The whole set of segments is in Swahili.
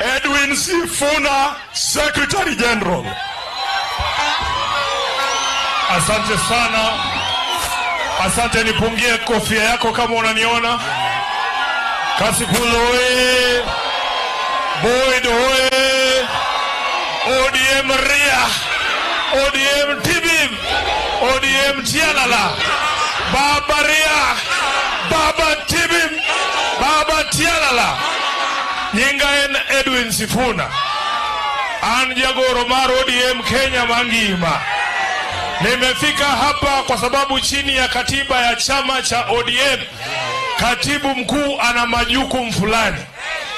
Edwin Sifuna, Secretary General. Asante sana. Asante, nipungie kofia yako kama unaniona. Kasipul oye! Boyd oye! ODM ria! ODM tibim! ODM tialala! Baba ria! Baba tibim! Baba tialala! Nyinga en Edwin Sifuna. An jagoro mar ODM Kenya mangima. Nimefika hapa kwa sababu chini ya katiba ya chama cha ODM, katibu mkuu ana majukumu fulani.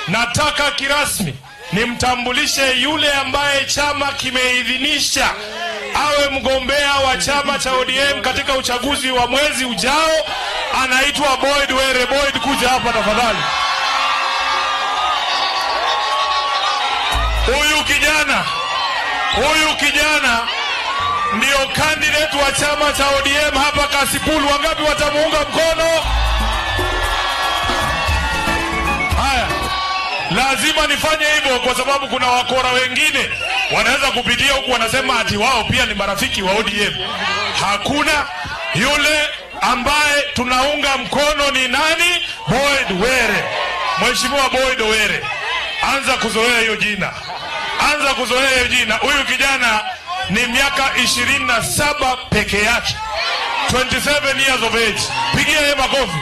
Nataka kirasmi nimtambulishe yule ambaye chama kimeidhinisha awe mgombea wa chama cha ODM katika uchaguzi wa mwezi ujao. Anaitwa Boyd Were. Boyd, kuja hapa tafadhali. Huyu kijana ndio candidate wa chama cha ODM hapa Kasipul. Wangapi watamuunga mkono? Haya, lazima nifanye hivyo kwa sababu kuna wakora wengine wanaweza kupitia huku wanasema ati wao pia ni marafiki wa ODM. Hakuna. Yule ambaye tunaunga mkono ni nani? Boyd Were. Mheshimiwa Boyd Were, anza kuzoea hiyo jina. Anza kuzoea hiyo jina. Huyu kijana ni miaka 27 peke yake. 27 years of age. Pigia yeye makofi.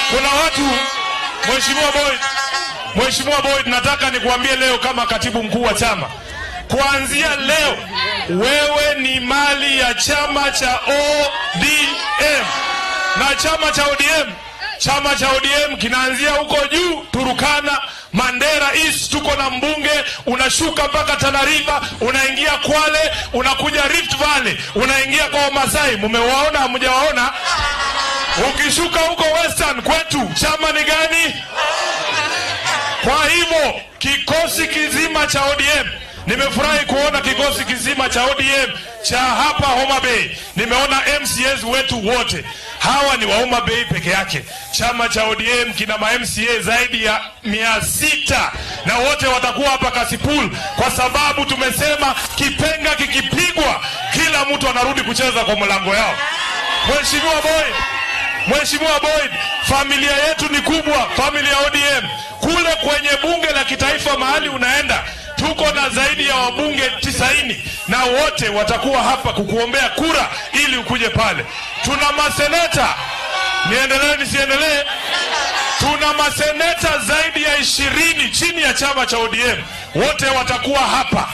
Kuna watu, Mheshimiwa Boyd, nataka nikuambie leo kama katibu mkuu wa chama, kuanzia leo wewe ni mali ya chama cha ODM. Na chama cha ODM, chama cha ODM kinaanzia huko juu Turukana, Mandera East, tuko na mbunge, unashuka mpaka Tana River, unaingia Kwale, unakuja Rift Valley, unaingia kwa Wamasai. Mumewaona hamjawaona? Ukishuka huko Western kwetu, chama ni gani? Kwa hivyo kikosi kizima cha ODM, nimefurahi kuona kikosi kizima cha ODM cha hapa Homa Bay. Nimeona MCAs wetu wote. Hawa ni wa Homa Bay peke yake. Chama cha ODM kina ma MCA zaidi ya 600 na wote watakuwa hapa Kasipul kwa sababu tumesema kipenga kikipigwa kila mtu anarudi kucheza kwa mlango yao. Mheshimiwa Boyd, familia yetu ni kubwa, familia ya ODM. Kule kwenye bunge la kitaifa mahali unaenda, tuko na zaidi ya wabunge 90 na wote watakuwa hapa kukuombea kura ili ukuje pale. Tuna maseneta, niendelee nisiendelee? Tuna maseneta zaidi ya 20 chini ya chama cha ODM, wote watakuwa hapa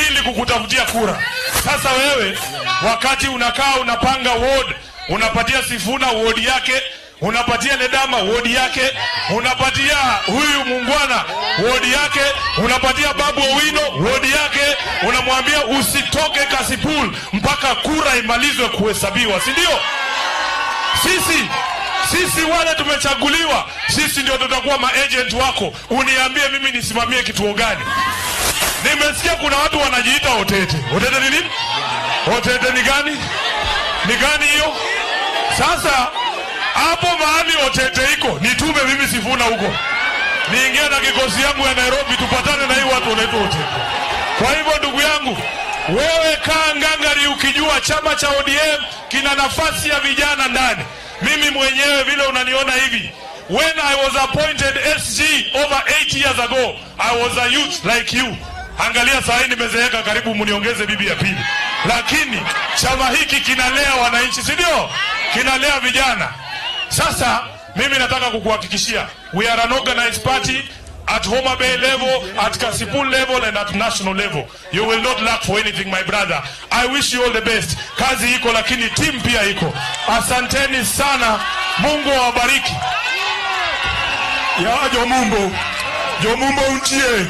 ili kukutafutia kura. Sasa wewe wakati unakaa unapanga ward, unapatia Sifuna ward yake, unapatia Ledama ward yake, unapatia huyu muungwana ward yake, unapatia Babu Owino ward yake, unamwambia usitoke Kasipul mpaka kura imalizwe kuhesabiwa, si ndio? Sisi wale tumechaguliwa, sisi ndio tutakuwa ma-agent wako. Uniambie mimi nisimamie kituo gani? Nimesikia kuna watu wanajiita Otete. Otete ni nini? Otete ni gani? Ni gani hiyo? Sasa hapo mahali Otete iko, nitume mimi Sifuna huko. Niingie na kikosi yangu ya Nairobi tupatane na hii watu wanaitwa Otete. Kwa hivyo ndugu yangu, wewe kaa ngangari ukijua chama cha ODM kina nafasi ya vijana ndani. Mimi mwenyewe vile unaniona hivi, when I was appointed SG over 8 years ago, I was a youth like you. Angalia saa hii nimezeeka, karibu mniongeze bibi ya pili. Lakini chama hiki kinalea wananchi, si ndio? Kinalea vijana. Sasa mimi nataka kukuhakikishia, we are an organized party at Homa Bay level, at Kasipul level and at national level. You will not lack for anything, my brother. I wish you all the best. Kazi iko lakini team pia iko. Asanteni sana. Mungu awabariki. Ya Jomumbo. Jomumbo untie.